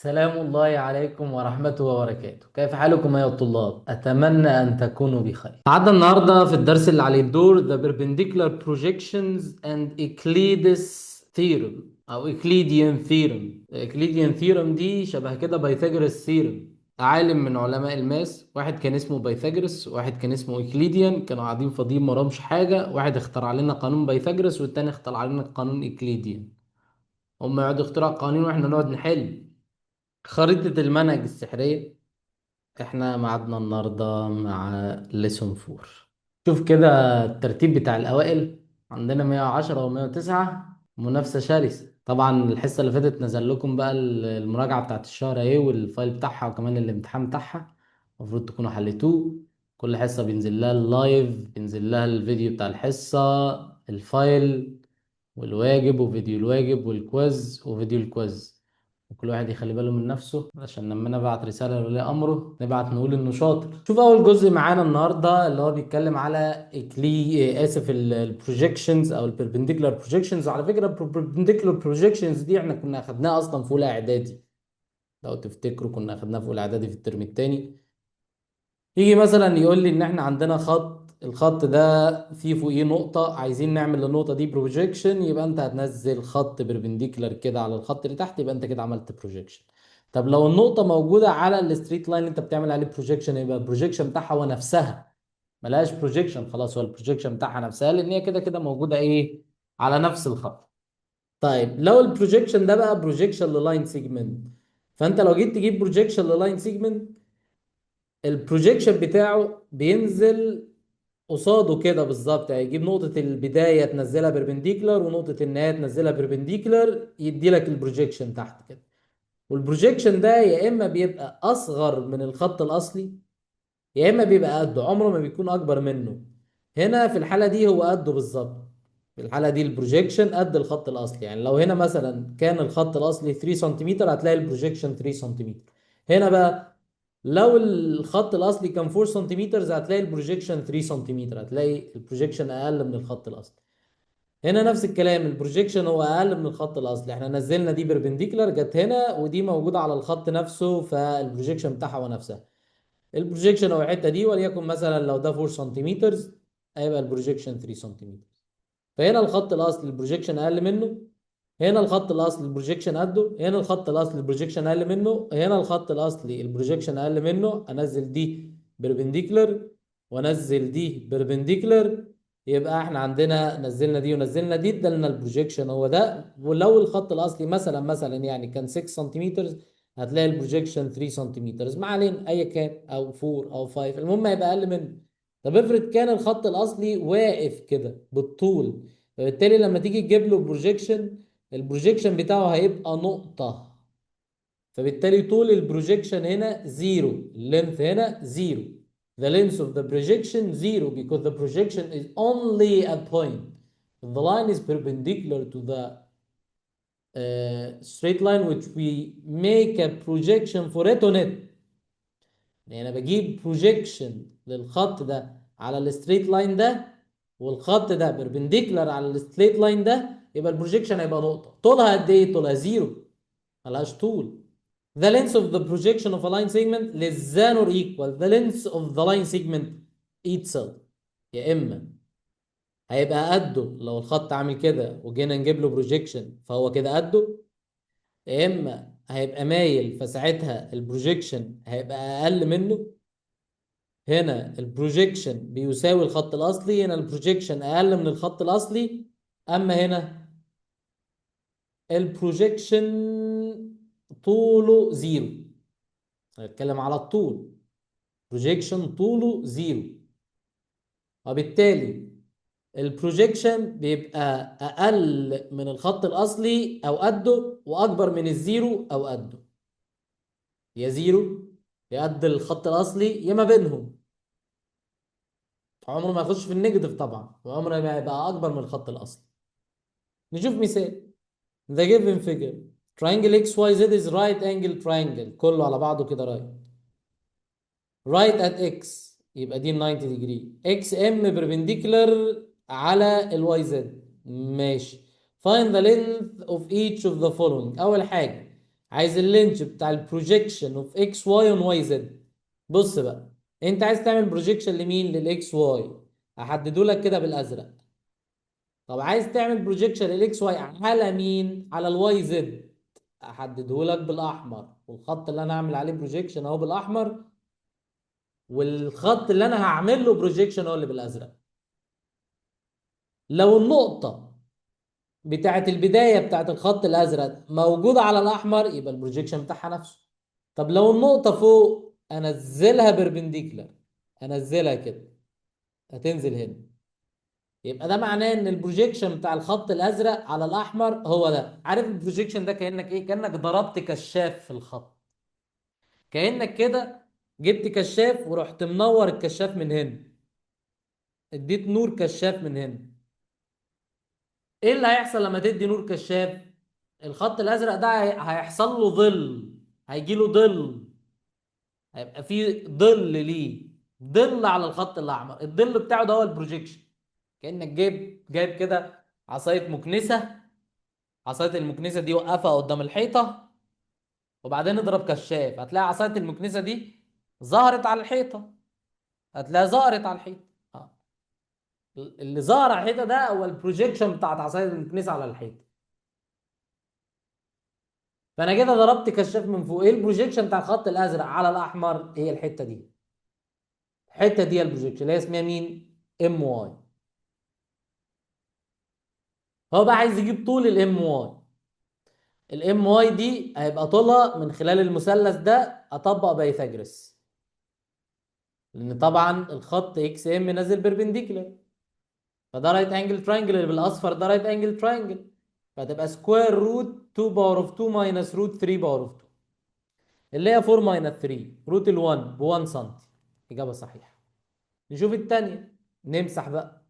سلام الله عليكم ورحمته وبركاته. كيف حالكم أيها الطلاب؟ أتمنى أن تكونوا بخير. عدنا النهاردة في الدرس اللي عليه الدور The Perpendicular Projections and Euclid's Theorem أو Euclidean Theorem. Euclidean Theorem دي شبه كده Pythagoras Theorem. عالم من علماء ال math، واحد كان اسمه بيثاغورس واحد كان اسمه Euclidean، كانوا قاعدين فاضيين ما وراهمش حاجة. واحد اخترع لنا قانون بيثاغورس والتاني اخترع لنا قانون Euclidean. هم يقعدوا يخترعوا قوانين واحنا نقعد نحل. خريطة المنهج السحرية. احنا معادنا النهاردة مع lesson 4. شوف كده الترتيب بتاع الأوائل، عندنا 110 و109، منافسة شرسة. طبعا الحصة اللي فاتت نزل لكم بقى المراجعة بتاعت الشهر اهي، وال file بتاعها وكمان الامتحان بتاعها، المفروض تكونوا حليتوه. كل حصة بينزل لها ال live، بينزل لها الفيديو بتاع الحصة، ال file والواجب وفيديو الواجب وال quiz وفيديو ال quiz. وكل واحد يخلي باله من نفسه عشان لما نبعت رسالة لولي أمره نبعت نقول إنه شاطر. شوف أول جزء معانا النهاردة اللي هو بيتكلم على إكلي آسف ال projections أو ال perpendicular projections. وعلى فكرة ال perpendicular projections دي إحنا كنا أخدناها أصلا في أولى إعدادي، لو تفتكروا كنا أخدناها في أولى إعدادي في الترم التاني. يجي مثلا يقول لي إن إحنا عندنا خط، الخط ده فيه فوقيه نقطة، عايزين نعمل للنقطة دي projection، يبقى أنت هتنزل خط perpendicular كده على الخط اللي تحت، يبقى أنت كده عملت projection. طب لو النقطة موجودة على ال straight line اللي أنت بتعمل عليه projection، يبقى ال projection بتاعها هو نفسها، ملهاش projection خلاص، هو ال projection بتاعها نفسها لأن هي كده كده موجودة إيه؟ على نفس الخط. طيب لو ال projection ده بقى projection لل line segment، فأنت لو جيت تجيب projection لل line segment، ال projection بتاعه بينزل قصاده كده بالظبط، يعني يجيب نقطة البداية تنزلها perpendicular ونقطة النهاية تنزلها perpendicular، يدي لك ال projection تحت كده. وال projection ده يا إما بيبقى أصغر من الخط الأصلي يا إما بيبقى قده، عمره ما بيكون أكبر منه. هنا في الحالة دي هو قده بالظبط، في الحالة دي ال projection قد الخط الأصلي. يعني لو هنا مثلا كان الخط الأصلي 3 سنتيمتر هتلاقي ال projection 3 سنتيمتر. هنا بقى لو الخط الأصلي كان 4 سنتيمتر هتلاقي ال projection 3 سنتيمتر، هتلاقي ال projection أقل من الخط الأصلي. هنا نفس الكلام، ال projection هو أقل من الخط الأصلي، احنا نزلنا دي perpendicular جت هنا ودي موجودة على الخط نفسه، فال projection بتاعها هو نفسها. ال projection هو الحتة دي، وليكن مثلا لو ده 4 سنتيمتر هيبقى ال projection 3 سنتيمتر. فهنا الخط الأصلي ال projection أقل منه، هنا الخط الأصلي ال projection قده، هنا الخط الأصلي ال projection أقل منه، هنا الخط الأصلي ال projection أقل منه. أنزل دي perpendicular وأنزل دي perpendicular، يبقى احنا عندنا نزلنا دي ونزلنا دي، ادالنا ال projection هو ده. ولو الخط الأصلي مثلا يعني كان 6 سنتيمتر هتلاقي ال projection 3 سنتيمتر، ما علينا أي كان، أو 4 أو 5، المهم هيبقى أقل منه. طب افرض كان الخط الأصلي واقف كده بالطول، فبالتالي لما تيجي تجيب له projection، ال projection بتاعه هيبقى نقطة، فبالتالي طول ال projection هنا zero، ال length هنا zero. The length of the projection zero because the projection is only a point. If the line is perpendicular to the straight line which we make a projection for it on it. يعني انا بجيب projection للخط ده على ال straight line ده، والخط ده perpendicular على ال straight line ده، يبقى ال projection هيبقى نقطة. طولها قد ايه؟ طولها zero، ملهاش طول. The length of the projection of a line segment less than or equal the length of the line segment itself. يا اما هيبقى قده لو الخط عامل كده وجينا نجيب له projection فهو كده قده، يا اما هيبقى مايل فساعتها ال projection هيبقى اقل منه. هنا ال projection بيساوي الخط الاصلي، هنا ال projection اقل من الخط الاصلي، اما هنا ال projection طوله zero. هنتكلم على الطول، projection طوله zero، وبالتالي ال projection بيبقى اقل من الخط الاصلي او قده، واكبر من ال zero او قده. يا zero يا قد الخط الاصلي يا ما بينهم، عمره ما يخش في ال negative طبعا، وعمره ما يبقى اكبر من الخط الاصلي. نشوف مثال. The given figure triangle XYZ is right angle triangle، كله على بعضه كده right، right at X، يبقى دي 90 degree، XM perpendicular على ال YZ، ماشي. find the length of each of the following. اول حاجه عايز ال length بتاع ال projection of XY on YZ. بص بقى، انت عايز تعمل projection لمين؟ لل XY، هحدده لك كده بالازرق. طب عايز تعمل projection لل XY على مين؟ على ال YZ، احدده لك بالاحمر، والخط اللي انا هعمل عليه projection اهو بالاحمر، والخط اللي انا هعمل له projection هو اللي بالازرق. لو النقطة بتاعت البداية بتاعت الخط الازرق موجودة على الاحمر يبقى ال projection بتاعها نفسه. طب لو النقطة فوق انزلها perpendicular، انزلها كده هتنزل هنا، يبقى ده معناه ان ال projection بتاع الخط الازرق على الاحمر هو ده. عارف ال projection ده كانك ايه؟ كانك ضربت كشاف في الخط، كانك كده جبت كشاف ورحت منور الكشاف من هنا، اديت نور كشاف من هنا. ايه اللي هيحصل لما تدي نور كشاف؟ الخط الازرق ده هيحصل له ظل، هيجي له ظل، هيبقى فيه ظل ليه، ظل على الخط الاحمر، الظل بتاعه ده هو ال projection. كانك جايب كده عصاية مكنسة، عصاية المكنسة دي وقفها قدام الحيطة وبعدين اضرب كشاف، هتلاقي عصاية المكنسة دي ظهرت على الحيطة، هتلاقيها ظهرت على الحيطة. اللي ظهر على الحيطة ده هو ال projection بتاعت عصاية المكنسة على الحيطة. فانا كده ضربت كشاف من فوق. ايه ال projection بتاع الخط الازرق على الاحمر؟ هي الحتة دي، الحتة دي ال projection اللي هي اسمها مين؟ MY. هو بقى عايز يجيب طول ال MY. ال MY دي هيبقى طولها من خلال المثلث ده، اطبق Pythagoras، لان طبعا الخط XM نازل perpendicular، فده right angle triangle، اللي بالاصفر ده right angle triangle، فتبقى square root 2 power of 2 minus root 3 power of 2 اللي هي 4 minus 3 root ال 1 ب 1 سم. اجابه صحيحه. نشوف الثانية، نمسح بقى.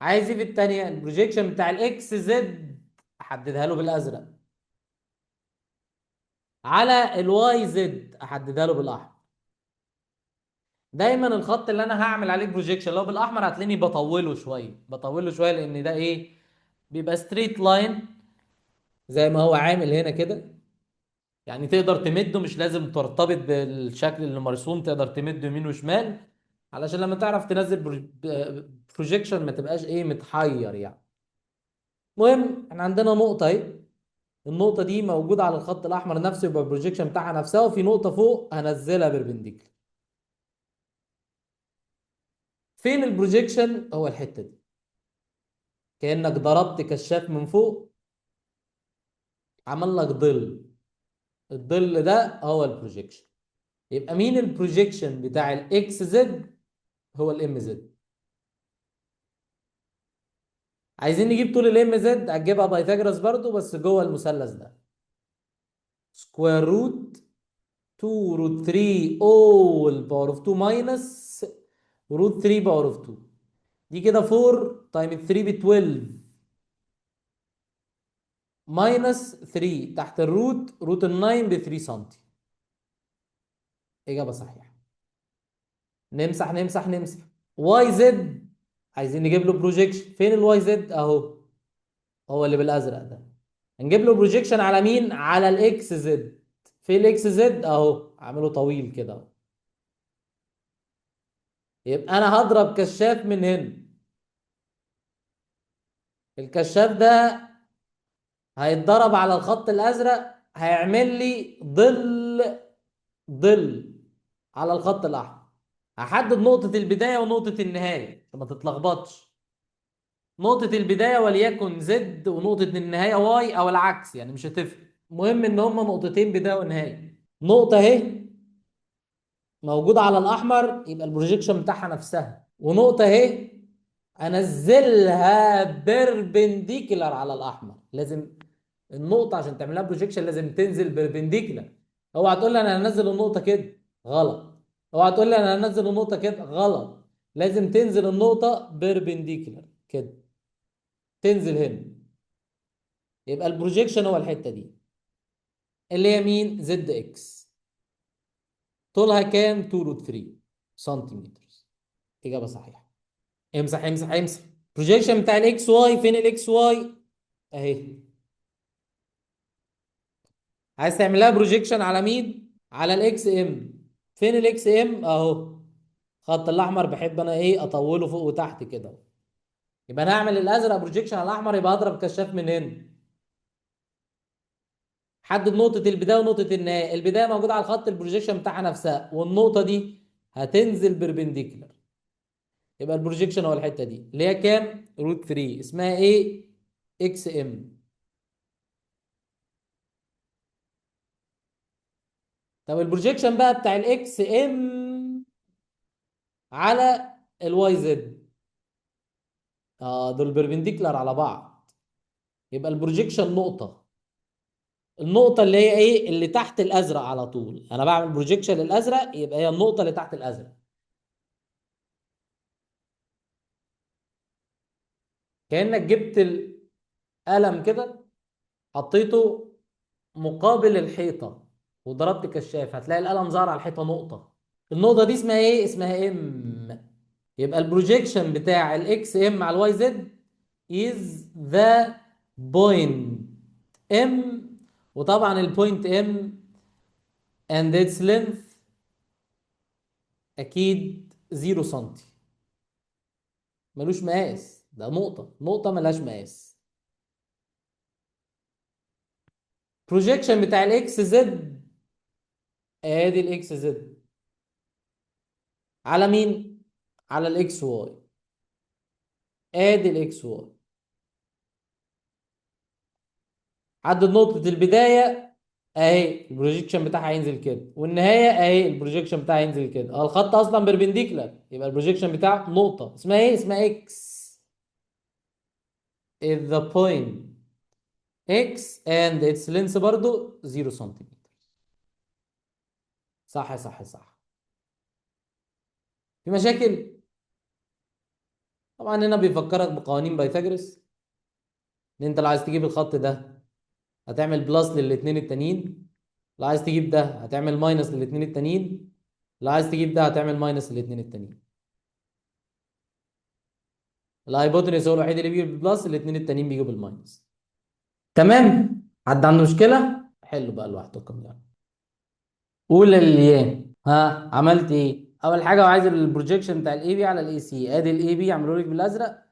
عايز ايه في الثانية؟ ال projection بتاع ال XZ احددها له بالازرق، على ال YZ احددها له بالاحمر. دايما الخط اللي انا هعمل عليه projection لو بالاحمر هتلاقيني بطوله شوية، بطوله شوية، لان ده ايه؟ بيبقى straight line زي ما هو عامل هنا كده، يعني تقدر تمده، مش لازم ترتبط بالشكل اللي مرسوم، تقدر تمده يمين وشمال علشان لما تعرف تنزل projection ما تبقاش ايه متحير يعني. المهم احنا عندنا نقطة اهي، النقطة دي موجودة على الخط الأحمر نفسه، يبقى ال projection بتاعها نفسها، وفي نقطة فوق هنزلها perpendicular. فين ال projection؟ هو الحتة دي، كأنك ضربت كشاف من فوق عمل لك ظل، الظل ده هو ال projection. يبقى مين ال projection بتاع ال XZ؟ هو ال MZ. عايزين نجيب طول ال MZ، هتجيبها Pythagoras برضو بس جوه المثلث ده، square root 2 root 3 all power of 2 minus root 3 power of 2، دي كده 4 times 3 ب 12 minus 3 تحت ال root، root ال 9 ب 3 سم. إجابة صحيحة. نمسح نمسح نمسح. YZ عايزين نجيب له projection، فين ال YZ؟ اهو، هو اللي بالازرق ده. هنجيب له projection على مين؟ على ال XZ. فين ال XZ؟ اهو، عامله طويل كده اهو. يبقى انا هضرب كشاف من هنا، الكشاف ده هيتضرب على الخط الازرق، هيعمل لي ظل، ظل على الخط الاحمر. هحدد نقطة البداية ونقطة النهاية عشان ما تتلخبطش. نقطة البداية وليكن Z ونقطة النهاية Y او العكس، يعني مش هتفرق، المهم ان هما نقطتين بداية ونهاية. نقطة اهي موجودة على الاحمر يبقى ال projection بتاعها نفسها، ونقطة اهي انزلها perpendicular على الاحمر. لازم النقطة عشان تعملها projection لازم تنزل perpendicular. اوعى تقول لي انا هنزل النقطة كده، غلط. اوعى تقول لي انا هنزل النقطة كده، غلط. لازم تنزل النقطة perpendicular كده، تنزل هنا، يبقى ال projection هو الحتة دي اللي هي مين؟ ZX. طولها كام؟ 2 root 3 سنتيمتر. إجابة صحيحة. امسح امسح امسح. projection بتاع ال XY، فين ال XY؟ اهي. عايز تعملها projection على مين؟ على ال XM. فين ال XM؟ اهو خط الاحمر، بحب انا ايه اطوله فوق وتحت كده. يبقى انا هعمل الازرق projection على الاحمر، يبقى اضرب كشاف من هنا. حدد نقطة البداية ونقطة النهاية. البداية موجودة على الخط ال projection بتاعها نفسها، والنقطة دي هتنزل perpendicular، يبقى ال projection هو الحتة دي اللي هي كام؟ root 3. اسمها ايه؟ XM. طب ال projection بقى بتاع ال XM على ال YZ، دول perpendicular على بعض، يبقى ال projection نقطة، النقطة اللي هي ايه؟ اللي تحت الازرق على طول. انا بعمل projection للازرق، يبقى هي النقطة اللي تحت الازرق. كأنك جبت القلم كده حطيته مقابل الحيطة وضربت كشاف، هتلاقي القلم ظهر على الحيطة نقطة. النقطة دي اسمها ايه؟ اسمها M. يبقى ال projection بتاع ال XM على ال YZ is the point M، وطبعا ال point M and its length اكيد 0 سنتي، ملوش مقاس، ده نقطة، نقطة ملهاش مقاس. projection بتاع ال XZ، ادي ال XZ على مين؟ على ال XY، ادي ال XY. عدد نقطة البداية اهي، ال projection بتاعها هينزل كده، والنهاية اهي ال projection بتاعها هينزل كده. الخط اصلا perpendicular، يبقى ال projection بتاعه نقطة اسمها ايه؟ اسمها X. is the point X and its length برضو 0 سنتيمتر. صح صح صح. في مشاكل؟ طبعا هنا بيفكرك بقوانين بايثاغورس، ان انت لو عايز تجيب الخط ده هتعمل plus للاثنين التانيين، لو عايز تجيب ده هتعمل minus للاثنين التانيين، لو عايز تجيب ده هتعمل minus للاثنين التانيين. ال hypotenuse هو الوحيد اللي بيجي بال plus، الاثنين التانيين بيجوا بال minus. تمام؟ حد عنده مشكلة؟ حلوا بقى لوحدكم يعني. قول لليان، ها عملت ايه؟ اول حاجة وعايز ال projection بتاع ال AB على ال AC، ادي ال AB عملوا لك بالازرق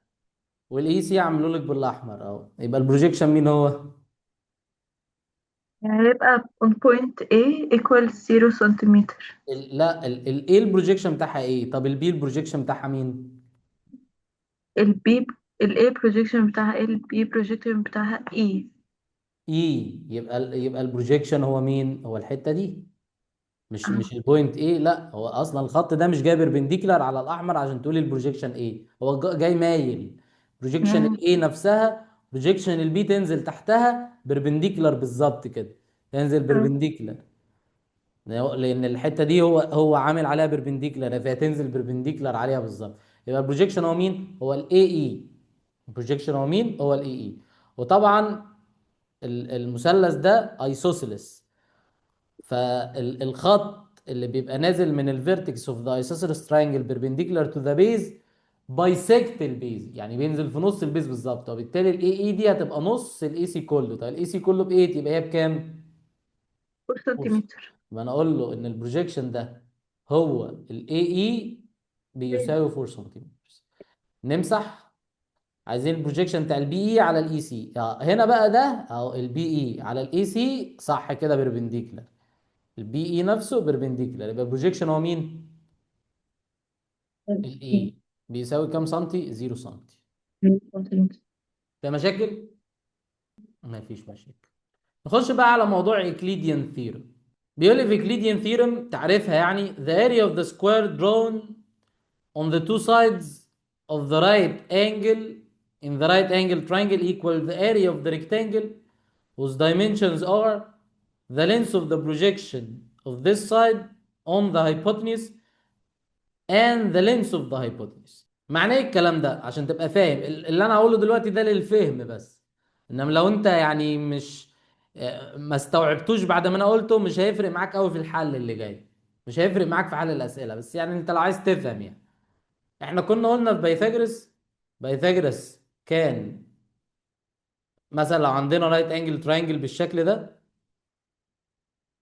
وال AC عملوا لك بالاحمر اهو، يبقى ال projection مين هو؟ يعني هيبقى on point A equals 0 سنتيمتر. لا، ال A ال projection بتاعها ايه؟ طب ال B ال projection بتاعها مين؟ ال B، ال A projection بتاعها ال B projection بتاعها E. E. يبقى ال projection هو مين؟ هو الحتة دي، مش ال point A. لا هو اصلا الخط ده مش جاي perpendicular على الاحمر عشان تقولي ال projection A، هو جاي مايل. projection ال A نفسها، projection ال B تنزل تحتها perpendicular بالظبط كده، تنزل perpendicular لان الحتة دي هو عامل عليها perpendicular، فهتنزل perpendicular عليها بالظبط. يبقى ال projection هو مين؟ هو ال AE. ال projection هو مين؟ هو ال AE. وطبعا المثلث ده isosceles، فالخط اللي بيبقى نازل من ال vertex of the isosceles triangle perpendicular to the base bisect ال base، يعني بينزل في نص ال base بالظبط، وبالتالي ال AE دي هتبقى نص ال AC كله. طيب ال AC كله ب 8، يبقى هي بكام؟ 4 سنتيمتر. يبقى انا اقول له ان ال projection ده هو ال AE بيساوي 4 سنتيمتر. نمسح. عايزين ال projection بتاع ال BE على ال AC. هنا بقى ده اهو ال BE على ال AC، صح كده، perpendicular. ال BE نفسه perpendicular، يبقى ال projection هو مين؟ ال E بيساوي كام سنتي؟ 0 سنتي. سنتيمتر. في مشاكل؟ ما فيش مشاكل. نخش بقى على موضوع Euclidean theorem. بيقول لي في Euclidean theorem تعريفها يعني the area of the square drawn on the two sides of the right angle in the right angle triangle equal the area of the rectangle whose dimensions are the length of the projection of this side on the hypotenuse and the length of the hypotenuse. معناه ايه الكلام ده؟ عشان تبقى فاهم اللي انا هقوله دلوقتي ده للفهم بس، انما لو انت يعني مش ما استوعبتوش بعد ما انا قلته مش هيفرق معاك قوي في الحل اللي جاي، مش هيفرق معاك في حل الاسئلة، بس يعني انت لو عايز تفهم يعني احنا كنا قلنا في بايثاغورس، بايثاغورس كان مثلا لو عندنا right angle triangle بالشكل ده،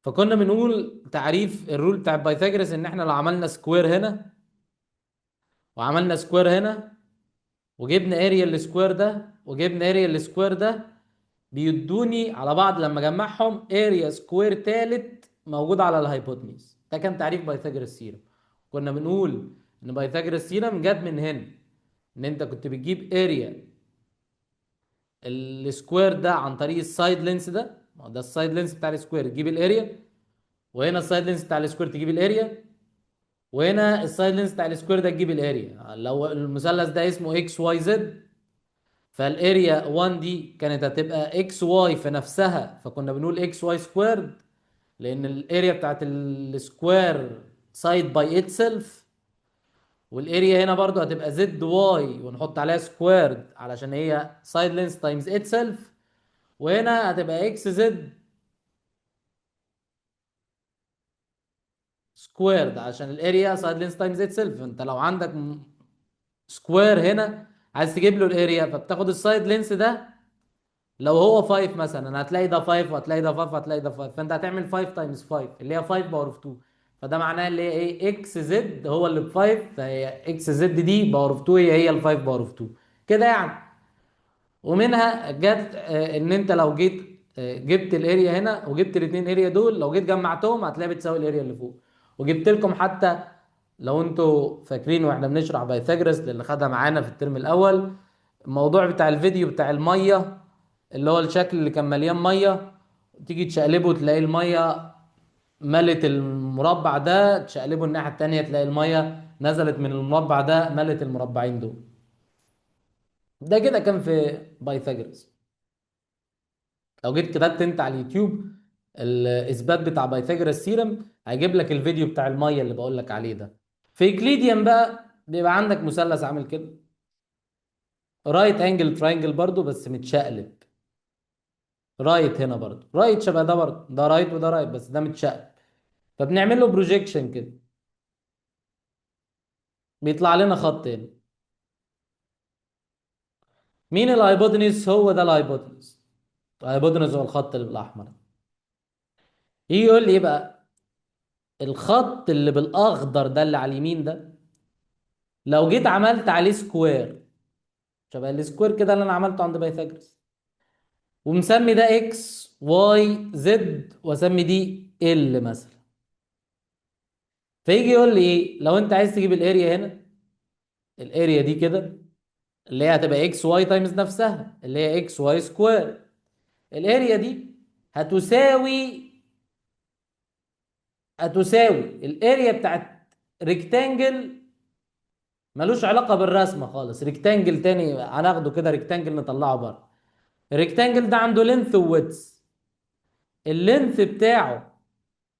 فكنا بنقول تعريف ال rule بتاع Pythagoras ان احنا لو عملنا square هنا وعملنا square هنا وجبنا area ال square ده وجبنا area ال square ده، بيدوني على بعض لما اجمعهم area square تالت موجود على ال hypotenuse. ده كان تعريف Pythagoras theorem. كنا بنقول ان Pythagoras theorem جت من هنا، ان انت كنت بتجيب area ال square ده عن طريق ال side length ده، ما هو ده ال side length بتاع ال square، تجيب ال area، وهنا ال side length بتاع ال square تجيب ال area، وهنا ال side length بتاع ال square ده تجيب ال area. لو المثلث ده اسمه X Y Z، فال area 1 دي كانت هتبقى X Y في نفسها، فكنا بنقول X Y squared، لان ال area بتاعت ال square side by itself. وال area هنا برضو هتبقى Z Y ونحط عليها squared علشان هي side length times itself، وهنا هتبقى X Z squared عشان ال area side length times itself. انت لو عندك square هنا عايز تجيب له ال area، فبتاخد ال side length ده، لو هو 5 مثلا هتلاقي ده 5 وهتلاقي ده 5 وهتلاقي ده 5، فانت هتعمل 5 times 5 اللي هي 5 power of 2، فده معناه اللي هي ايه، X Z هو اللي ب 5، فهي X Z دي power of 2 هي ال 5 power of 2 كده يعني. ومنها جت ان انت لو جيت جبت ال area هنا وجبت الاثنين area دول، لو جيت جمعتهم هتلاقي بتساوي ال area اللي فوق. وجبت لكم حتى لو انتوا فاكرين واحنا بنشرح Pythagoras للي خدها معانا في الترم الاول، الموضوع بتاع الفيديو بتاع المية اللي هو الشكل اللي كان مليان مية، تيجي تشقلبه تلاقي المية ملت المربع ده، تشقلبه الناحية التانية تلاقي المية نزلت من المربع ده ملت المربعين دول. ده كده كان في Pythagoras. لو جيت كتبت انت على اليوتيوب الاثبات بتاع Pythagoras theorem هيجيب لك الفيديو بتاع المية اللي بقول لك عليه ده. في Euclidean بقى بيبقى عندك مثلث عامل كده، right angle triangle برضو بس متشقلب، right هنا برضو right شبه ده برضو، ده right وده right بس ده متشقلب، فبنعمل له projection كده بيطلع لنا خط هنا. مين ال hypotenuse؟ هو ده ال hypotenuse. ال hypotenuse هو الخط اللي بالاحمر. يجي يقول لي ايه بقى؟ الخط اللي بالاخضر ده اللي على اليمين ده لو جيت عملت عليه square شبه ال square كده اللي انا عملته عند Pythagoras، ومسمي ده X Y Z واسمي دي L مثلا، فيجي يقول لي ايه؟ لو انت عايز تجيب ال area هنا، ال area دي كده اللي هي هتبقى X Y times نفسها اللي هي X Y square، ال area دي هتساوي ال area بتاعت rectangle ملوش علاقة بالرسمه خالص، rectangle تاني هناخده كده، rectangle نطلعه بره. ال rectangle ده عنده length و width، ال length بتاعه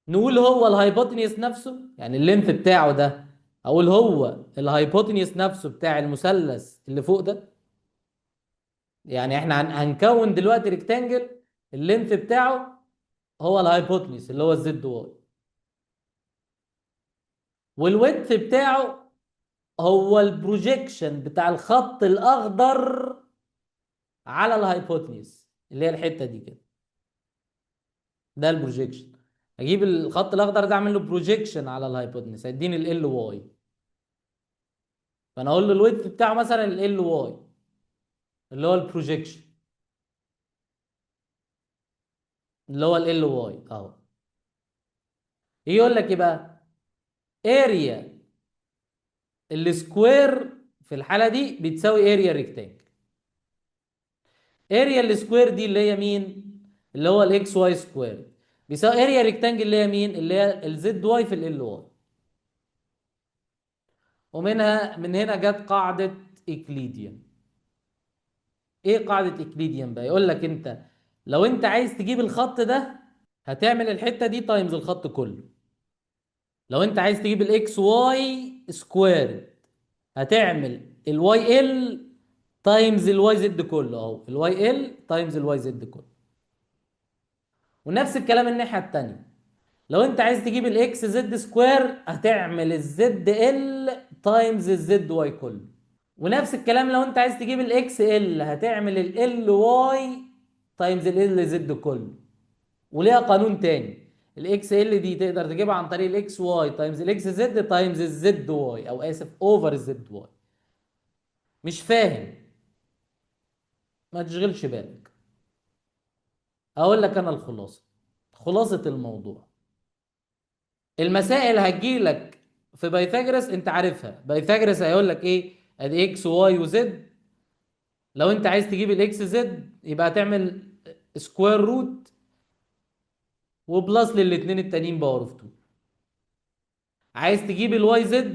نقول هو ال hypotenuse نفسه، يعني ال length بتاعه ده اقول هو ال hypotenuse نفسه بتاع المثلث اللي فوق ده. يعني احنا هنكون دلوقتي rectangle ال length بتاعه هو ال hypotenuse اللي هو ال Z Y، وال width بتاعه هو ال projection بتاع الخط الاخضر على ال hypotenuse اللي هي الحتة دي كده، ده ال projection. اجيب الخط الاخضر ده اعمل له projection على ال hypotenuse هيديني L Y، فانا اقول له ال width بتاعه مثلا L Y اللي هو ال projection اللي هو L Y اهو. ايه يقول لك ايه بقى؟ area ال square في الحالة دي بتساوي area rectangle. area ال square دي اللي هي مين؟ اللي هو ال X Y square بيساوي area rectangle اللي هي مين؟ اللي هي ال Z Y في L Y. ومنها من هنا جت قاعدة Euclidean. ايه قاعدة Euclidean بقى؟ يقول لك انت لو انت عايز تجيب الخط ده هتعمل الحتة دي times الخط كله. لو انت عايز تجيب ال X Y square هتعمل ال Y L times ال Y Z كله اهو، ال Y L times ال Y Z كله. ونفس الكلام الناحية التانية، لو انت عايز تجيب ال X Z square هتعمل ال Z L times ال Z Y كله. ونفس الكلام لو انت عايز تجيب ال X L هتعمل L Y times L Z كله. وليها قانون تاني ال XL دي تقدر تجيبها عن طريق الاكس واي تايمز الاكس زد تايمز الزد واي، او اسف over ال ZY. مش فاهم؟ ما تشغلش بالك، اقول لك انا الخلاصة، خلاصه الموضوع. المسائل هتجيلك في Pythagoras انت عارفها، Pythagoras هيقول لك ايه؟ ادي اكس واي وزد. لو انت عايز تجيب ال XZ يبقى هتعمل square root و plus للاثنين التانيين power of 2. عايز تجيب ال YZ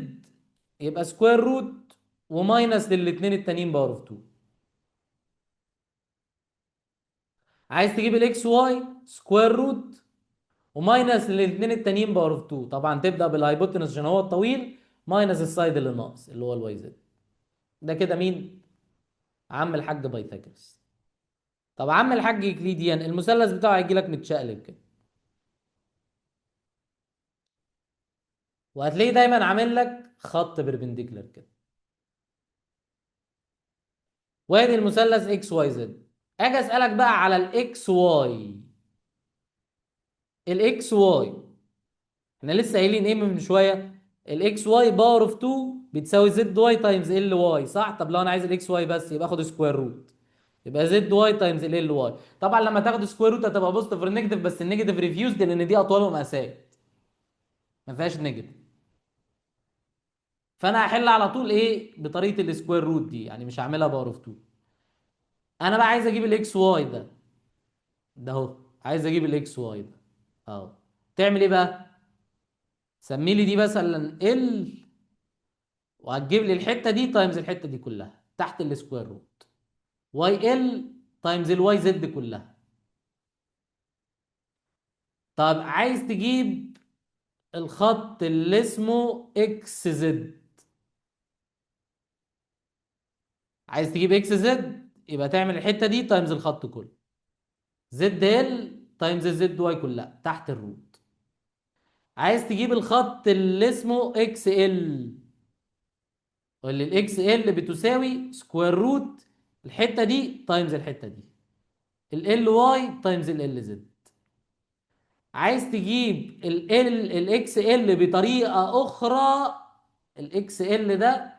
يبقى square root و minus للاثنين التانيين power of 2. عايز تجيب ال XY square root و minus للاثنين التانيين power of 2. طبعا تبدا بال hypotenuse عشان هو الطويل، minus ال side اللي ناقص اللي هو ال YZ. ده كده مين؟ عم الحاج Pythagoras. طب عم الحاج Euclidean المثلث بتاعه هيجي لك متشقلب كده، وهتلاقيه دايما عامل لك خط perpendicular كده. وادي المثلث XYZ. اجي اسالك بقى على الاكس واي. الاكس واي احنا لسه قايلين ايه من شوية؟ ال XY power of 2 بتساوي ZY times LY، صح؟ طب لو انا عايز ال XY بس يبقى اخد square root، يبقى ZY times LY. طبعا لما تاخد square root هتبقى positive or negative، بس ال negative refused لان دي اطوال ومقاسات ما فيهاش negative. فانا هحل على طول ايه؟ بطريقة ال square root دي، يعني مش هعملها power of 2. انا بقى عايز اجيب ال XY ده، ده اهو، عايز اجيب ال XY ده اهو. تعمل ايه بقى؟ سمي لي دي مثلا L، وهتجيب لي الحتة دي times الحتة دي كلها تحت ال square root، YL times ال YZ كلها. طب عايز تجيب الخط اللي اسمه XZ، عايز تجيب XZ يبقى تعمل الحتة دي times الخط كله، ZL times ال ZY كلها تحت ال root. عايز تجيب الخط اللي اسمه XL، واللي ال XL بتساوي square root الحتة دي times الحتة دي، LY times LZ. عايز تجيب ال XL بطريقة اخرى، ال XL ده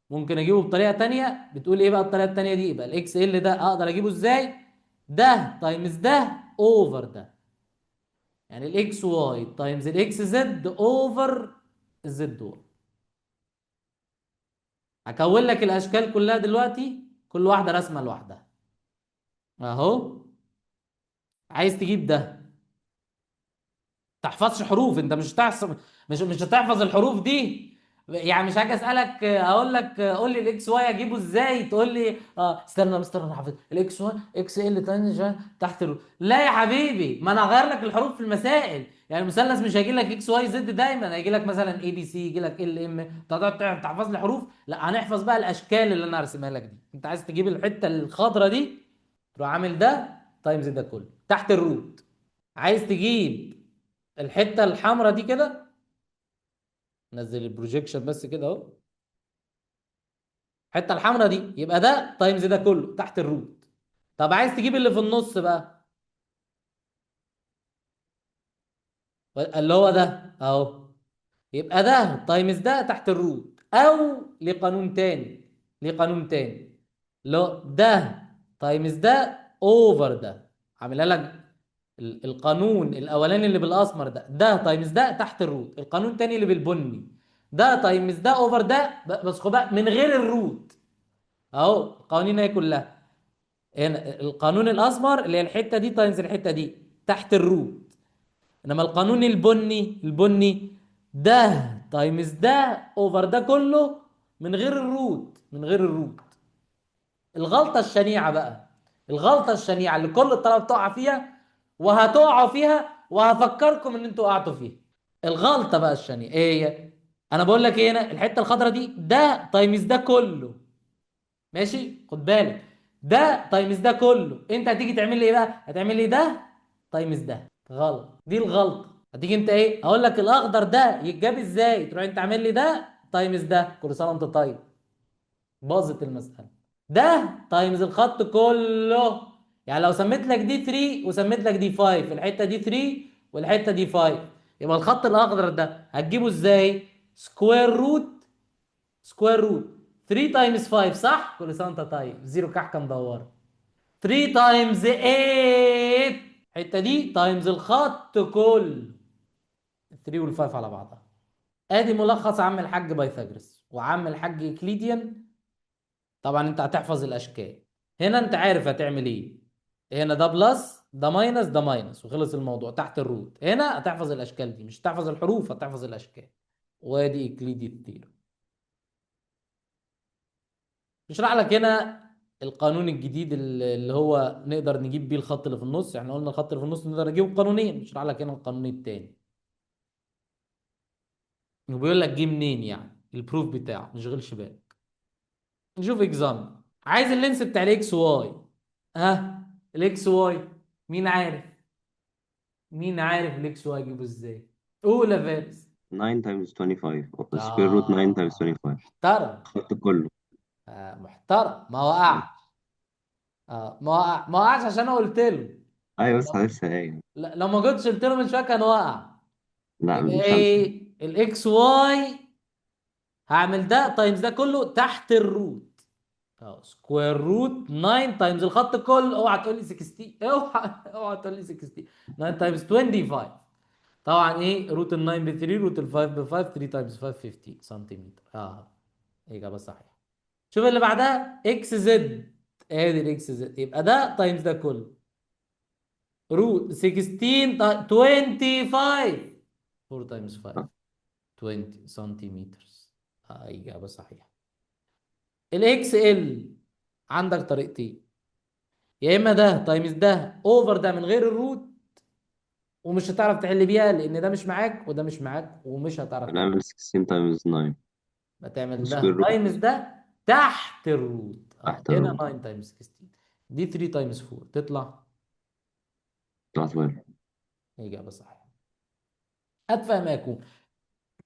ممكن اجيبه بطريقة تانية. بتقول ايه بقى الطريقة التانية دي؟ يبقى ال XL ده اقدر اجيبه ازاي؟ ده times ده over ده، يعني ال XY times ال XZ over ال ZY. هكون لك الاشكال كلها دلوقتي، كل واحدة رسمه لوحدها اهو. عايز تجيب ده، تحفظش حروف، انت مش هتحفظ، مش هتحفظ الحروف دي. يعني مش هاجي اسالك اقول لك قول لي ال XY اجيبه ازاي، تقول لي استنى يا مستر انا حافظ ال XY XL تاني تحت ال root. لا يا حبيبي، ما انا هغير لك الحروف في المسائل. يعني المثلث مش هيجي لك XYZ دايما، هيجي لك مثلا ABC، يجي لك LM، تقعد تحفظ لي حروف. لا، هنحفظ بقى الاشكال اللي انا هرسمها لك دي. انت عايز تجيب الحتة الخضراء دي، تروح عامل ده times ده كله تحت ال root. عايز تجيب الحتة الحمراء دي كده، نزل ال projection بس كده اهو، الحتة الحمراء دي يبقى ده times ده كله تحت ال root. طب عايز تجيب اللي في النص بقى اللي هو ده اهو، يبقى ده times ده تحت ال root. او لقانون تاني، لقانون تاني لو ده times ده over ده، عاملها لك القانون الاولاني اللي بالاسمر ده، ده times ده تحت ال root. القانون التاني اللي بالبني ده times ده over ده، بس خد بالك من غير ال root اهو. القوانين هي كلها هنا، القانون الاسمر اللي هي الحتة دي times الحتة دي تحت ال root، انما القانون البني ده times ده over ده كله من غير ال root، من غير ال root. الغلطة الشنيعة بقى، الغلطة الشنيعة اللي كل الطلبة بتقع فيها وهتقعوا فيها وهفكركم ان انتوا وقعتوا فيها. الغلطة بقى الشنيعة ايه هي؟ انا بقول لك ايه هنا، الحتة الخضراء دي ده times ده كله، ماشي، خد بالك، ده times ده كله. انت هتيجي تعمل لي ايه بقى؟ هتعمل لي ده times ده. غلط، دي الغلطة. هتيجي انت ايه؟ اقول لك الاخضر ده يتجاب ازاي؟ تروح انت عامل لي ده times ده، كل سنة وانت طيب، باظت المسالة. ده times الخط كله، يعني لو سميت لك دي 3 وسميت لك دي 5، الحتة دي 3 والحتة دي 5. يبقى الخط الاخضر ده هتجيبه ازاي؟ square root، square root 3 times 5، صح؟ كل سنة وانت طيب، zero كحكه مدورة. 3 times 8، الحتة دي times الخط كله 3 وال 5 على بعضها. ادي ملخص عم الحاج Pythagoras وعم الحاج Euclidean. طبعا انت هتحفظ الاشكال هنا، انت عارف هتعمل ايه. هنا ده plus، ده minus، ده minus، وخلص الموضوع تحت ال root. هنا هتحفظ الاشكال دي، مش هتحفظ الحروف، هتحفظ الاشكال. وادي Euclidean theorem. بيشرح لك هنا القانون الجديد اللي هو نقدر نجيب بيه الخط اللي في النص. احنا قلنا الخط اللي في النص نقدر نجيبه بقانونين، بيشرح لك هنا القانون التاني، وبيقول لك جه منين، يعني ال proof بتاعه، ما تشغلش بالك. نشوف example. عايز ال length بتاع ال XY. ها ال XY مين عارف؟ مين عارف ال XY اجيبه ازاي؟ قول يا فارس. 9 times 25 or square root 9 times 25. محترم. خدت كله. محترم، ما وقعش. ما وقع، ما وقعش عشان انا قلت له. ايوه بس لسه قايل. لا، لو ما كنتش قلت له من شوية كان وقع. لا يبقى مش هنسى. ايه ال XY؟ هعمل ده times ده كله تحت ال root، square root 9 times الخط كله. اوعى تقول لي 16، اوعى تقول لي 16. 9 times 25. طبعا ايه root ال 9 ب 3، root ال 5 ب 5، 3 times 5 15 سنتيمتر. اجابه صحيحه. شوف اللي بعدها XZ، ادي الاكس زد، يبقى ده times ده كله root 16 25، 4 times 5 20 سنتيمتر. اجابه صحيحه. ال XL عندك طريقتين، يا اما ده times ده over ده من غير ال root، ومش هتعرف تحل بيها لان ده مش معاك وده مش معاك ومش هتعرف تحل. هنعمل 16 times 9 ما تعمل ده square root times ده تحت ال root. تحت هنا ال root. 9 times 16، دي 3 times 4 تطلع طلع 12. اجابه صحيحه. اتفه ما يكون.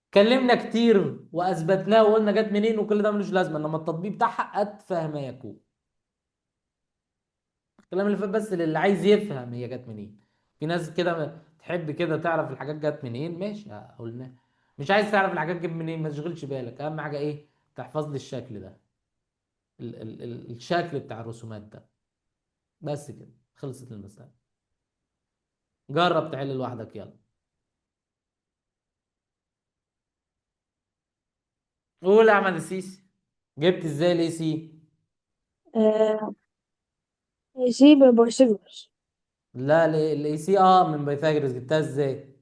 اتكلمنا كتير واثبتناه وقلنا جت منين وكل ده ملوش لازمه، انما التطبيق بتاعها اتفه ما يكون. الكلام اللي فات بس للي عايز يفهم هي جت منين. في ناس كده تحب كده تعرف الحاجات جت منين، ماشي قلنا. مش عايز تعرف الحاجات جت منين ما تشغلش بالك، اهم حاجة ايه؟ تحفظ لي الشكل ده، الشكل بتاع الرسومات ده بس كده، خلصت المسالة. جرب تحل لوحدك يلا. قول يا احمد السيسي، جبت ازاي ال AC؟ AC Pythagoras. لا، ال AC من Pythagoras. جبتها ازاي؟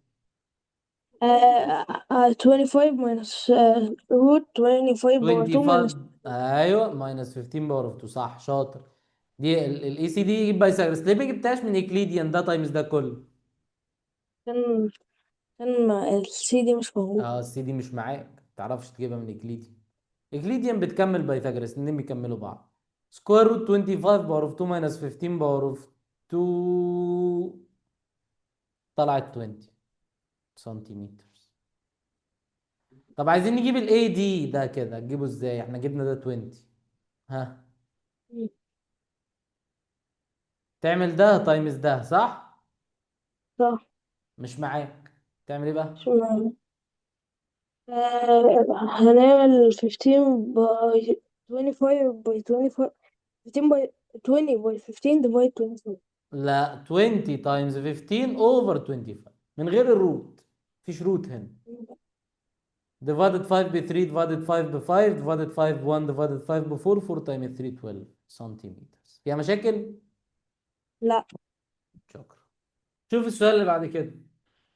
25 minus root 25 power 2 minus 25، ايوه minus 15 power of 2، صح شاطر. دي ال AC دي Pythagoras، ليه ما جبتهاش من Euclidean ده times ده كله؟ كان السي دي مش موجود. السي دي مش معاك، ما تعرفش تجيبها من Euclidean. Euclidean بتكمل Pythagoras، الاثنين بيكملوا بعض. square root 25 power of 2 minus 15 power of 2 طلعت 20 سنتيمتر. طب عايزين نجيب ال AD ده كده، تجيبه ازاي؟ احنا جبنا ده 20. ها تعمل ده times ده صح؟ صح. مش معاك، تعمل ايه بقى؟ مش معاك. هنعمل 15 by 25 by 25، 15 by 20 by 15 divide 25. لا، 20 times 15 over 25 من غير ال root، مفيش root هنا. divided 5 ب 3 divided 5 ب 5 divided 5 ب 1 divided 5 ب 4، 4 times 3 12 سنتيمتر. فيها مشاكل؟ لا. شكرا. شوف السؤال اللي بعد كده.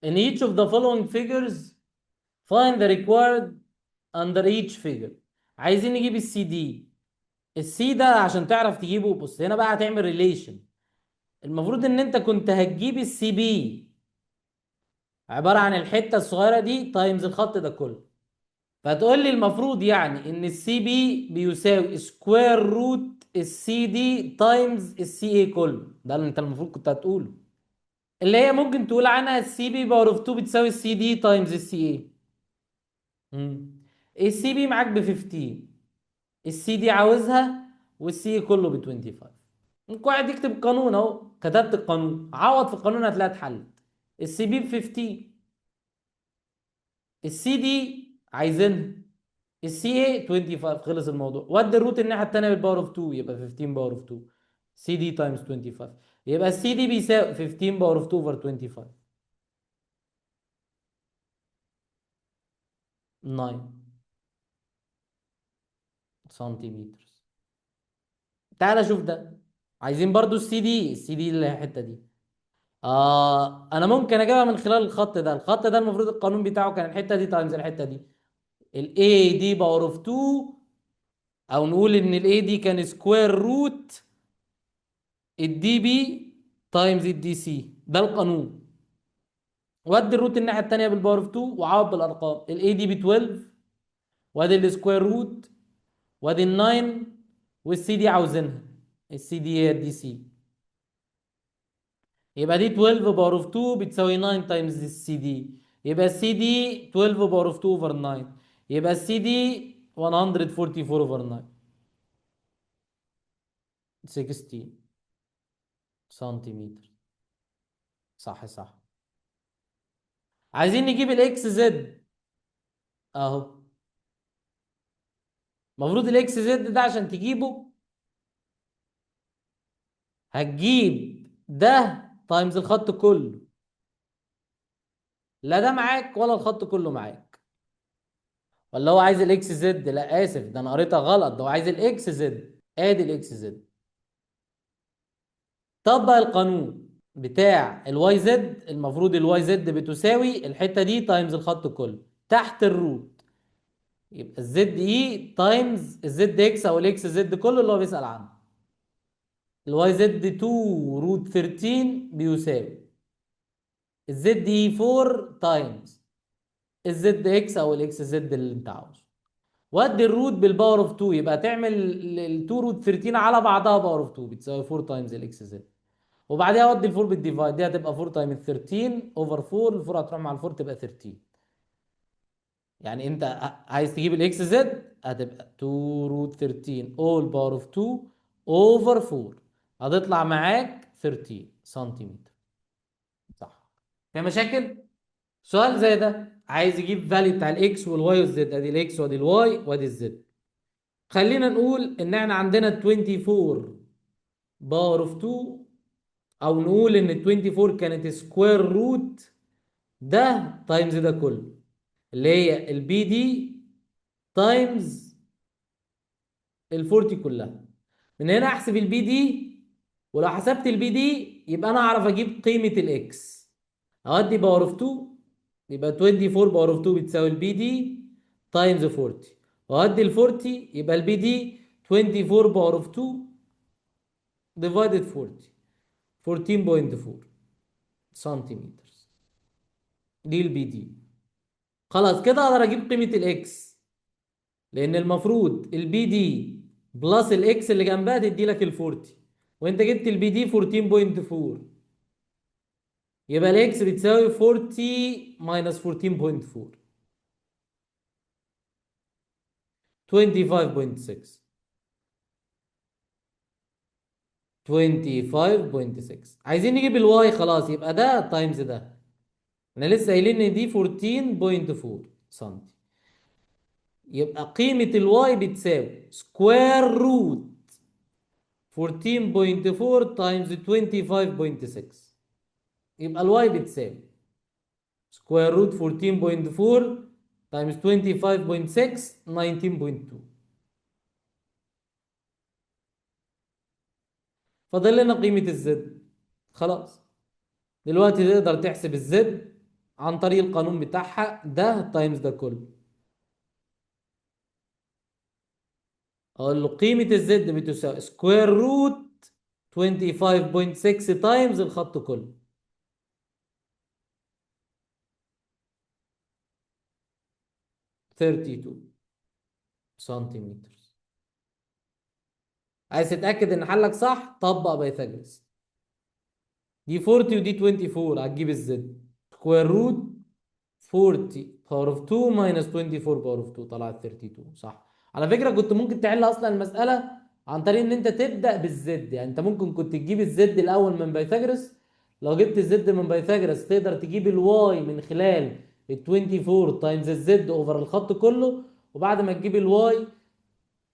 In each of the following figures find the required under each figure. عايزين نجيب ال CD. ال C ده عشان تعرف تجيبه، بص هنا بقى هتعمل relation. المفروض ان انت كنت هتجيب ال CB عبارة عن الحتة الصغيرة دي times الخط ده كله. فتقول لي المفروض يعني ان ال CB بيساوي square root ال CD times ال CA كله، ده اللي انت المفروض كنت هتقوله، اللي هي ممكن تقول عنها ال CB power of 2 بتساوي ال CD times ال CA. ال CB معاك ب 15، السي دي عاوزها، وال C كله ب 25. ممكن واحد يكتب القانون اهو، كتبت القانون، عوض في القانون هتلاقيها اتحلت. ال CB ب 15، السي دي عايزينها، ال CA 25. خلص الموضوع. ودي ال root الناحية الثانية بال power of 2، يبقى 15 power of 2 CD times 25، يبقى السي دي بيساوي 15 power of 2 over 25، 9 سنتيمتر. تعالى شوف ده، عايزين برضو ال CD، ال CD اللي هي الحتة دي. انا ممكن اجيبها من خلال الخط ده. الخط ده المفروض القانون بتاعه كان الحتة دي times الحتة دي، ال AD power of 2، او نقول ان ال AD كان square root ال DB times ال DC، ده القانون. وادي ال root الناحية الثانية بال power of 2 وعوض بالارقام. ال AD ب 12، وادي ال square root، وادي ال 9، والسي دي عاوزينها، السي دي هي ال DC، يبقى دي 12 power of 2 بتساوي 9 times ال CD، يبقى السي دي 12 power of 2 over 9، يبقى السي دي 144 over 9، 16 سنتيمتر. صح صح. عايزين نجيب ال XZ اهو. المفروض ال XZ ده عشان تجيبه هتجيب ده times الخط كله، لا ده معاك ولا الخط كله معاك. ولا هو عايز ال XZ؟ لا اسف، ده انا قريتها غلط، ده هو عايز ال XZ. ادي ال XZ. طبق القانون بتاع ال YZ، المفروض ال YZ بتساوي الحتة دي times الخط كله تحت ال root، يبقى ال ZE times ال ZX او ال XZ كله اللي هو بيسأل عنه. ال YZ 2 root 13 بيساوي ال ZE 4 times ال ZX او ال XZ اللي انت عاوزه، وادي ال root بال power of 2، يبقى تعمل ال 2 root 13 على بعضها power of 2 بتساوي 4 times ال XZ، وبعديها اودي ال 4 بال divide، دي هتبقى 4 times 13 over 4، ال 4 هتروح مع ال 4 تبقى 13. يعني انت عايز تجيب ال XZ هتبقى 2 root 13 all power of 2 over 4، هتطلع معاك 13 سنتيمتر. صح. في مشاكل؟ سؤال زي ده عايز يجيب value بتاع ال X وال Y وال Z، ادي ال X وادي ال Y وادي ال Z. خلينا نقول ان احنا عندنا 24 power of 2، او نقول ان 24 كانت square root ده times ده كله اللي هي ال BD times ال 40 كلها. من هنا احسب ال BD، ولو حسبت ال BD يبقى انا اعرف اجيب قيمة ال X. اودي power of 2، يبقى 24 power of 2 بتساوي ال BD times 40، واودي ال 40 يبقى ال BD 24 power of 2 divided 40، 14.4 سنتيمتر. دي ال BD. خلاص كده اقدر اجيب قيمة ال X، لان المفروض ال BD plus ال X اللي جنبها تدي لك ال 40، وانت جبت ال BD 14.4، يبقى ال X بتساوي 40 minus 14.4، 25.6. 25.6. عايزين نجيب ال Y، خلاص يبقى ده times ده، احنا لسه قايلين ان دي 14.4 سنتي، يبقى قيمة ال Y بتساوي square root 14.4 times 25.6، يبقى ال Y بتساوي square root 14.4 times 25.6، 19.2. فاضل لنا قيمة ال Z. خلاص دلوقتي تقدر تحسب ال Z عن طريق القانون بتاعها ده times ده كله. اقول له قيمة ال Z بتساوي square root 25.6 times الخط كله. 32 سنتيمتر. عايز تتأكد ان حلك صح؟ طبق Pythagoras. دي 40 ودي 24، هتجيب ال Z square root 40 power of 2 minus 24 power of 2، طلعت 32. صح. على فكرة كنت ممكن تحل اصلا المسألة عن طريق ان انت تبدأ بال Z، يعني انت ممكن كنت تجيب ال Z الاول من Pythagoras، لو جبت ال Z من Pythagoras تقدر تجيب ال Y من خلال ال 24 times ال Z over الخط كله. وبعد ما تجيب ال Y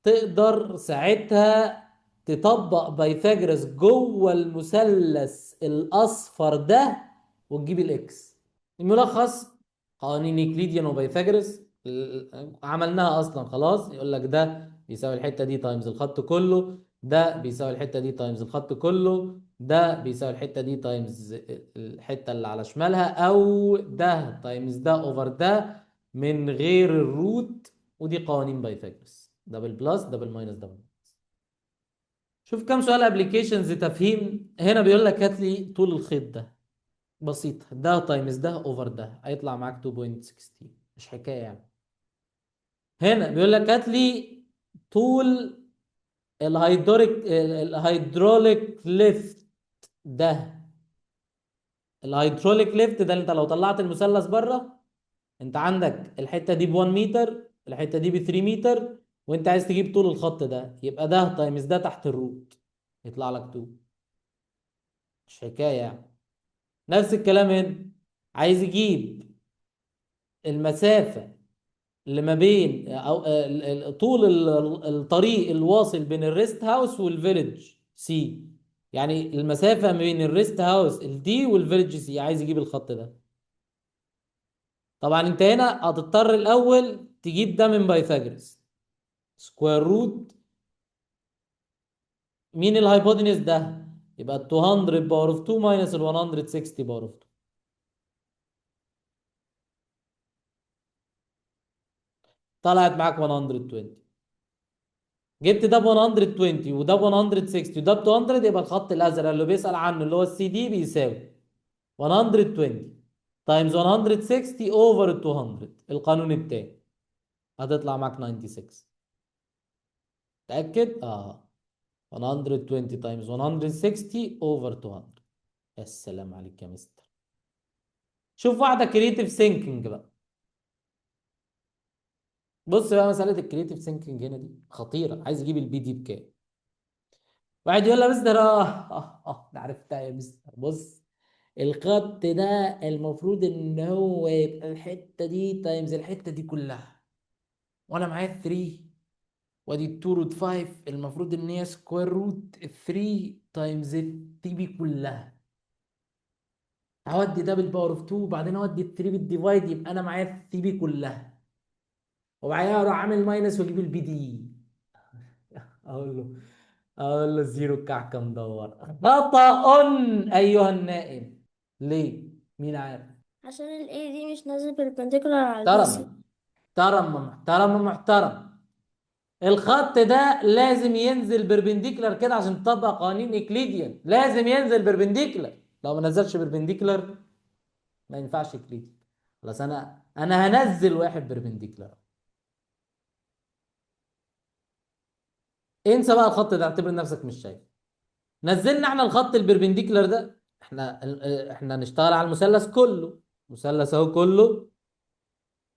تقدر ساعتها تطبق Pythagoras جوه المثلث الاصفر ده وتجيب ال X. الملخص: قوانين Euclidean و Pythagoras عملناها اصلا خلاص. يقول لك ده بيساوي الحتة دي times الخط كله، ده بيساوي الحتة دي times الخط كله، ده بيساوي الحتة دي times الحتة اللي على شمالها، او ده times ده over ده من غير ال root. ودي قوانين Pythagoras، ده بال plus، ده بال minus، ده بال minus. شوف كام سؤال applications تفهيم. هنا بيقول لك هات لي طول الخيط ده، بسيط، ده times ده over ده، هيطلع معاك 2.16، مش حكاية يعني. هنا بيقول لك هات لي طول ال hydraulic lift ده. ال hydraulic lift ده انت لو طلعت المثلث بره، انت عندك الحتة دي ب 1 متر، الحتة دي ب 3 متر، وانت عايز تجيب طول الخط ده، يبقى ده times ده تحت ال root، يطلع لك 2، مش حكاية يعني. نفس الكلام هنا، عايز يجيب المسافة اللي ما بين او طول الطريق الواصل بين ال rest house وال village C، يعني المسافة ما بين ال rest house ال D وال village C، عايز يجيب الخط ده. طبعا انت هنا هتضطر الاول تجيب ده من Pythagoras، square root مين ال hypotenuse ده؟ يبقى 200 power of 2 minus ال 160 power of 2. طلعت معاك 120. جبت ده ب 120 وده ب 160 وده ب 200، يبقى الخط الازرق اللي بيسأل عنه اللي هو السي دي بيساوي 120 times 160 over 200، القانون التاني، هتطلع معاك 96. تأكد؟ 120 times 160 over 200. يا سلام عليك يا مستر. شوف واحدة creative thinking بقى. بص بقى مسألة ال creative thinking هنا دي خطيرة. عايز يجيب ال BD بكام؟ واحد يقول له يا مستر ده عرفتها يا مستر. بص الخط ده المفروض ان هو يبقى الحتة دي times الحتة دي كلها، وانا معايا 3 وادي 2 root 5، المفروض ان هي square root 3 times ال TB كلها. هودي ده بال power of 2 وبعدين اودي ال 3 بال divide، يبقى انا معايا ال TB كلها، وبعدين اروح عامل minus واجيب ال BD. اقول له zero كعكه مدور. خطأ ايها النائم. ليه؟ مين عارف؟ عشان ال AD مش نازل perpendicular على ال BC. محترم محترم محترم. الخط ده لازم ينزل perpendicular كده عشان تطبق قوانين Euclidean، لازم ينزل perpendicular. لو ما نزلش perpendicular ما ينفعش Euclidean. خلاص انا هنزل واحد perpendicular. انسى بقى الخط ده، اعتبر نفسك مش شايف. نزلنا احنا الخط ال perpendicular ده، احنا نشتغل على المثلث كله، مثلث اهو كله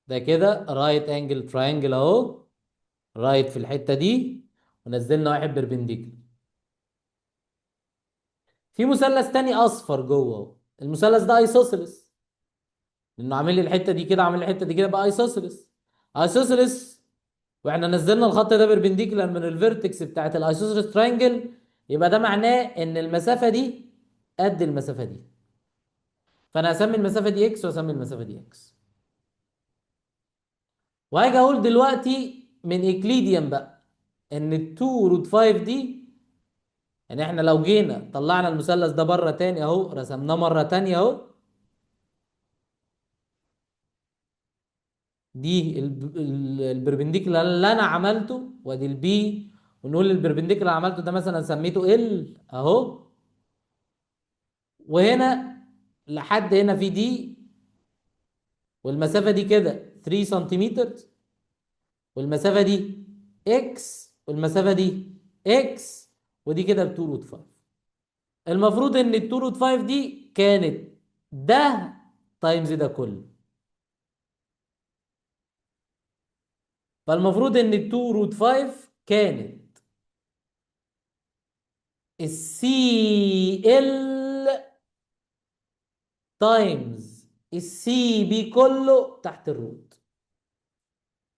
ده كده right angle triangle اهو، right في الحتة دي، ونزلنا واحد perpendicular. في مثلث تاني اصفر جوه اهو، المثلث ده isosceles، لانه عامل لي الحتة دي كده، عامل لي الحتة دي كده، بقى isosceles. isosceles، واحنا نزلنا الخط ده perpendicular من ال vertex بتاعت ال isosceles triangle، يبقى ده معناه ان المسافة دي قد المسافة دي، فانا هسمي المسافة دي X واسمي المسافة دي X. وهاجي اقول دلوقتي من Euclidean بقى ان ال 2 root 5 دي، يعني احنا لو جينا طلعنا المثلث ده بره تاني اهو، رسمناه مرة تانية اهو، دي ال perpendicular اللي انا عملته، وادي ال B، ونقول ال perpendicular اللي عملته ده مثلا سميته L اهو، وهنا لحد هنا في D، والمسافة دي كده 3 سنتيمتر، والمسافة دي X، والمسافة دي X، ودي كده ب 2 root 5. المفروض ان ال 2 root 5 دي كانت ده times ده كله، فالمفروض ان ال 2 root 5 كانت ال CL times ال CB كله تحت ال root.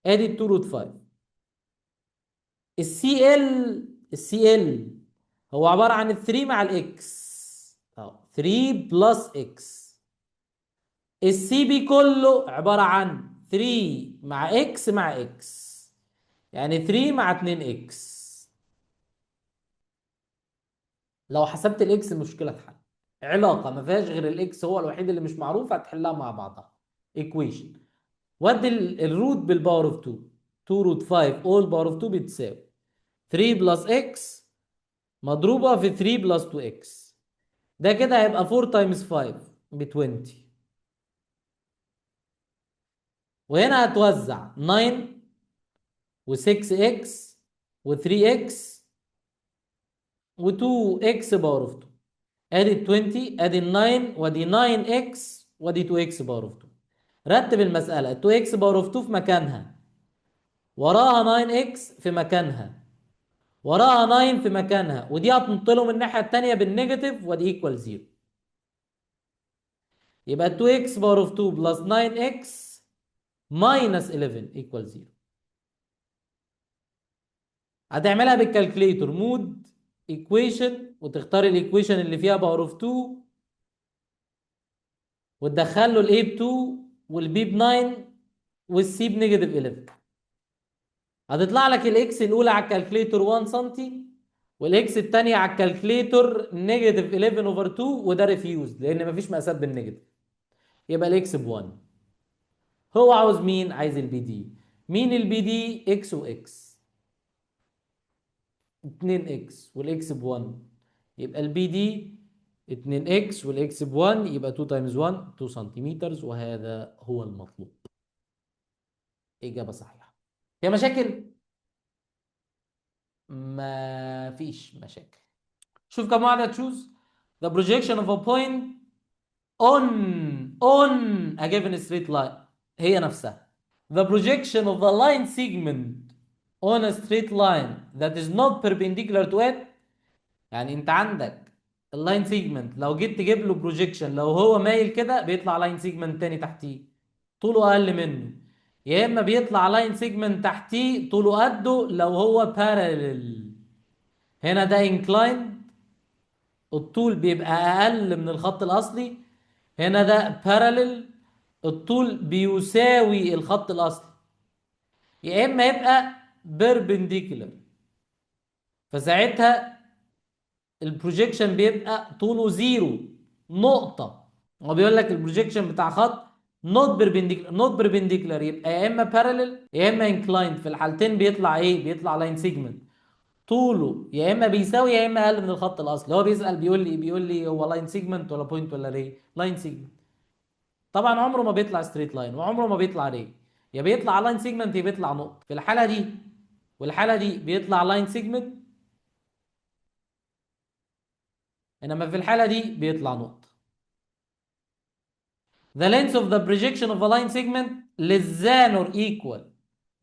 ادي 2 root 5. ال CL، ال CL هو عبارة عن 3 مع ال x، اهو 3 plus x. ال CB كله عبارة عن 3 مع x مع x، يعني 3 مع 2 x. لو حسبت ال x المشكلة اتحل. علاقة ما فيهاش غير ال x هو الوحيد اللي مش معروف، هتحلها مع بعضها. equation ودي ال root بال power of 2، 2 root 5 all power of 2 بتساوي 3 plus x مضروبة في 3 plus 2 x. ده كده هيبقى 4 times 5 ب 20. وهنا هتوزع 9 و 6 x و 3 x و 2 x power of 2. ادي ال 20، ادي ال 9، وادي 9 x، وادي 2 x power of 2. رتب المسألة، 2 x power of 2 في مكانها، وراها 9 x في مكانها، وراها 9 في مكانها، ودي هتنط لهم الناحية التانية بال negative، ودي equal 0. يبقى 2x power of 2 plus 9x minus 11 equal 0. هتعملها بال calculator mode equation، وتختار ال equation اللي فيها power of 2، وتدخل له ال a ب 2 وال b ب 9 وال c ب negative 11. هتطلع لك ال x الاولى على ال calculator 1 سم، وال x الثانية على ال calculator negative 11 over 2، وده refused لان مفيش مقاسات بال negative. يبقى ال x ب 1. هو عاوز مين؟ عايز ال BD. مين ال BD؟ x و x، 2 x وال x ب 1، يبقى ال BD 2 x وال x ب 1، يبقى 2 times 1 2 سنتيمتر، وهذا هو المطلوب. اجابه صحيحه. فيها مشاكل؟ ما فيش مشاكل. شوف كم واحدة. choose the projection of a point on a given straight line هي نفسها. the projection of the line segment on a straight line that is not perpendicular to it. يعني انت عندك ال line segment لو جيت تجيب له projection، لو هو مايل كده بيطلع line segment تاني تحتيه طوله اقل منه، يا اما بيطلع line segment تحتيه طوله قده لو هو parallel. هنا ده inclined، الطول بيبقى اقل من الخط الاصلي. هنا ده parallel، الطول بيساوي الخط الاصلي. يا اما يبقى perpendicular، فساعتها ال projection بيبقى طوله zero نقطة. هو بيقول لك ال projection بتاع خط not perpendicular، not perpendicular يبقى يا اما parallel يا اما inclined. في الحالتين بيطلع ايه؟ بيطلع line segment طوله يا اما بيساوي يا اما اقل من الخط الاصلي. هو بيسأل بيقول لي هو line segment ولا point ولا ray؟ line segment. طبعا عمره ما بيطلع straight line وعمره ما بيطلع ray، يا بيطلع line segment يا بيطلع نقطة. في الحالة دي والحالة دي بيطلع line segment، انما في الحالة دي بيطلع نقطة. The length of the projection of a line segment less than or equal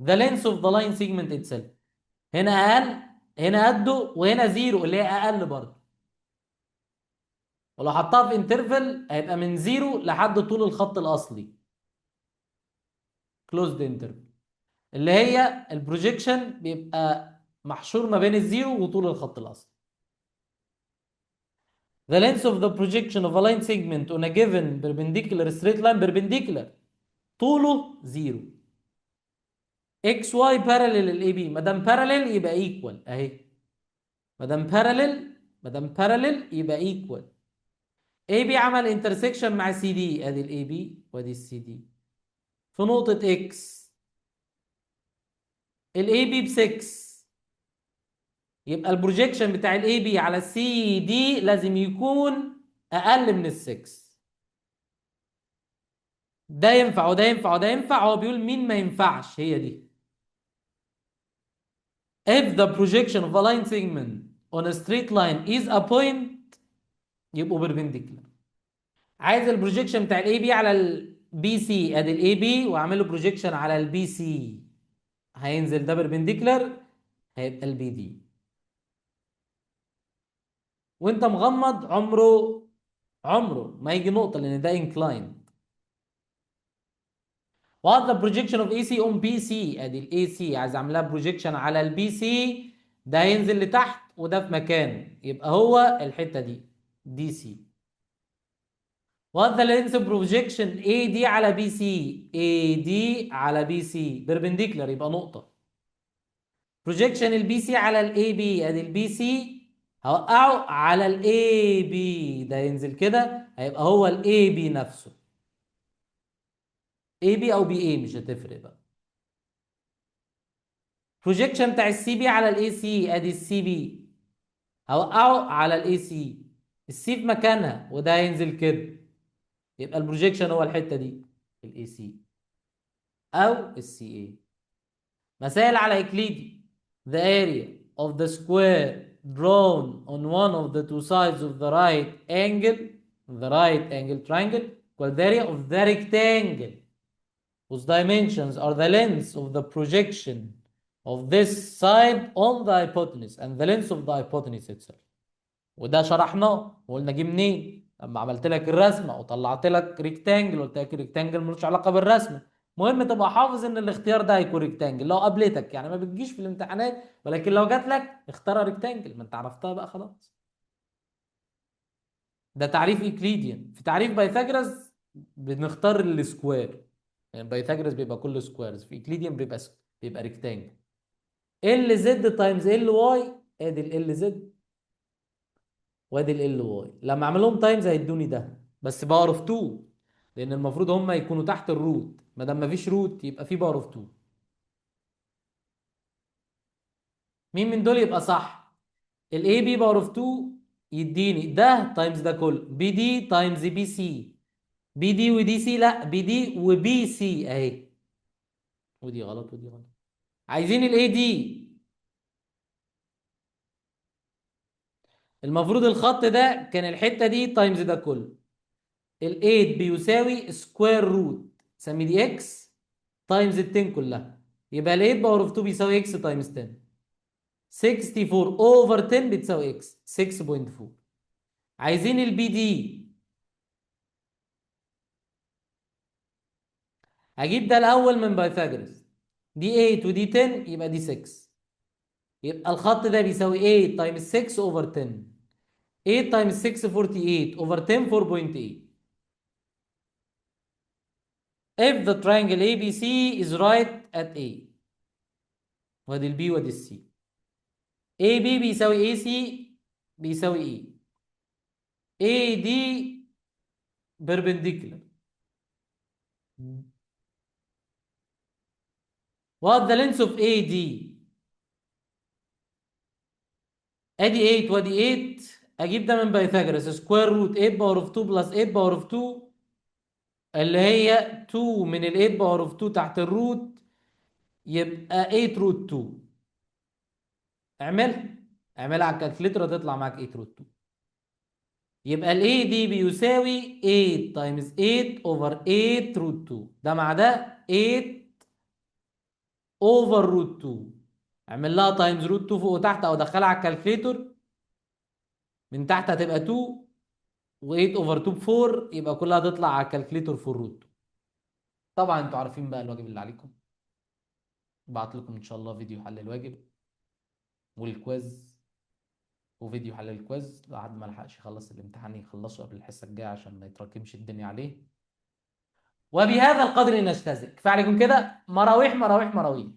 the length of the line segment itself. هنا اقل، هنا قده، وهنا zero اللي هي اقل برضه. ولو حطها في interval هيبقى من zero لحد طول الخط الاصلي، closed interval، اللي هي ال projection بيبقى محشور ما بين ال zero وطول الخط الاصلي. The length of the projection of a line segment on a given perpendicular straight line، perpendicular طوله zero. XY parallel ال AB، ما دام parallel يبقى equal اهي، ما دام parallel، ما دام parallel يبقى equal. AB عمل intersection مع CD، ادي ال AB وادي ال CD في نقطة X. ال AB ب 6، يبقى ال projection بتاع ال AB على سي دي لازم يكون اقل من ال 6. ده ينفع وده ينفع وده ينفع. هو بيقول مين ما ينفعش؟ هي دي. if the projection of a line segment on a straight line is a point يبقوا perpendicular. عايز ال projection بتاع ال AB على ال BC، ادي ال AB واعمل له projection على ال BC، هينزل ده perpendicular، هيبقى ال BD. وانت مغمض عمره عمره ما يجي نقطة لأن ده inclined. What the projection of AC on BC؟ ادي ال AC عايز اعملها projection على ال BC، ده هينزل لتحت وده في مكانه، يبقى هو الحتة دي DC. What the length of projection AD على BC؟ AD على BC perpendicular يبقى نقطة. projection ال BC على ال AB، ادي ال BC هوقعه على ال AB، ده ينزل كده هيبقى هو ال AB نفسه. AB او BA مش هتفرق بقى. projection بتاع ال CB على ال AC، ادي ال CB هوقعه على ال AC، ال C في مكانها وده هينزل كده، يبقى ال projection هو الحته دي ال AC او ال CA. مسائل على اكليدي. The area of the square drawn on one of the two sides of the right angle triangle equal the area of the rectangle whose dimensions are the length of the projection of this side on the hypotenuse and the length of the hypotenuse itself. وده شرحناه وقلنا جه منين لما عملت لك الرسمه وطلعت لك rectangle، قلت لك ال rectangle ملوش علاقه بالرسمه. المهم تبقى حافظ ان الاختيار ده هيكون rectangle لو قابلتك، يعني ما بتجيش في الامتحانات، ولكن لو جات لك اختارها rectangle، ما انت عرفتها بقى خلاص. ده تعريف Euclidean. في تعريف Pythagoras بنختار ال square، يعني Pythagoras بيبقى كله squares، في Euclidean بيبقى rectangle. LZ times LY، ادي LZ وادي LY، لما اعمل لهم times هيدوني ده بس power of 2، لان المفروض هم يكونوا تحت ال root، ما دام مفيش root يبقى في power of 2. مين من دول يبقى صح؟ ال AB power of 2 يديني ده times ده كله، BD times BC، BD و DC، لا BD و BC اهي، ودي غلط ودي غلط. عايزين ال AD، المفروض الخط ده كان الحته دي times ده كله. ال 8 بيساوي square root سمي دي x times ال 10 كلها، يبقى ال 8 power of 2 بيساوي x times 10. 64 over 10 بتساوي x 6.4. عايزين ال BD، هجيب ده الاول من Pythagoras، دي 8 ودي 10 يبقى دي 6، يبقى الخط ده بيساوي 8 times 6 over 10. 8 times 6 48 over 10 4.8. If the triangle ABC is right at A، وادي ال B وادي ال C، AB بيساوي AC بيساوي E، AD perpendicular. What the length of AD؟ ادي 8 وادي 8، اجيب ده من Pythagoras square root 8 power of 2 plus 8 power of 2 اللي هي 2 من ال 8 power of 2 تحت ال root، يبقى 8 root 2. اعملها على ال calculator هتطلع معاك 8 root 2. يبقى ال AD بيساوي 8 times 8 over 8 root 2، ده مع ده 8 over root 2. اعمل لها times root 2 فوق وتحت او دخلها على ال calculator، من تحت هتبقى 2 و8 over 2 ب 4، يبقى كلها هتطلع على ال calculator 4 root 2. طبعا انتوا عارفين بقى الواجب اللي عليكم، بعت لكم ان شاء الله فيديو حل الواجب وال quiz وفيديو حل ال quiz، لو حد ما لحقش يخلص الامتحان يخلصه قبل الحصه الجايه عشان ما يتراكمش الدنيا عليه. وبهذا القدر نجتزئ، كفايه عليكم كده، مراويح مراويح مراويح.